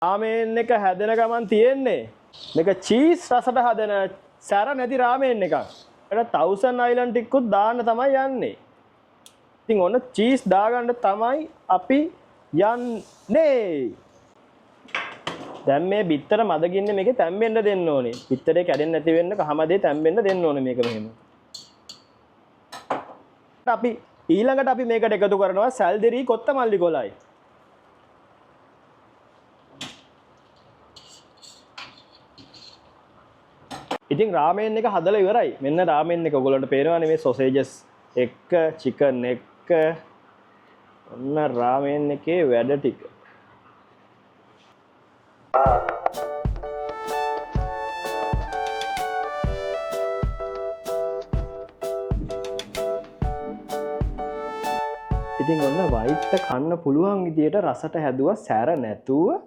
රාමෙන් එක හැදෙන ගමන් තියෙන්නේ මේක චීස් රසට හදන සැර නැති රාමෙන් එකක්. ඒකට 1000 අයිලන්ඩ් ටිකකුත් දාන්න තමයි යන්නේ. ඉතින් ඔන්න චීස් දාගන්න තමයි අපි යන්නේ. දැන් මේ බිත්තර මද ගින්නේ මේකේ තැම්බෙන්න දෙන්න ඕනේ. බිත්තරේ කැඩෙන්නේ නැති වෙන්න කහමදේ තැම්බෙන්න දෙන්න ඕනේ මේක මෙහෙම. අපි ඊළඟට අපි මේකට එකතු කරනවා සැල්දෙරි කොත්තමල්ලි කොළයි. ඉතින් රාමෙන් එක හදලා ඉවරයි. මෙන්න රාමෙන් එක ඔයගොල්ලන්ට පේනවනේ මේ සොසේජස් එක්ක චිකන් එක්ක ඔන්න රාමෙන් එකේ වැඩ ටික. ඉතින් ඔන්න වයිට්ට කන්න පුළුවන් විදියට රසට හැදුවා සැර නැතුව.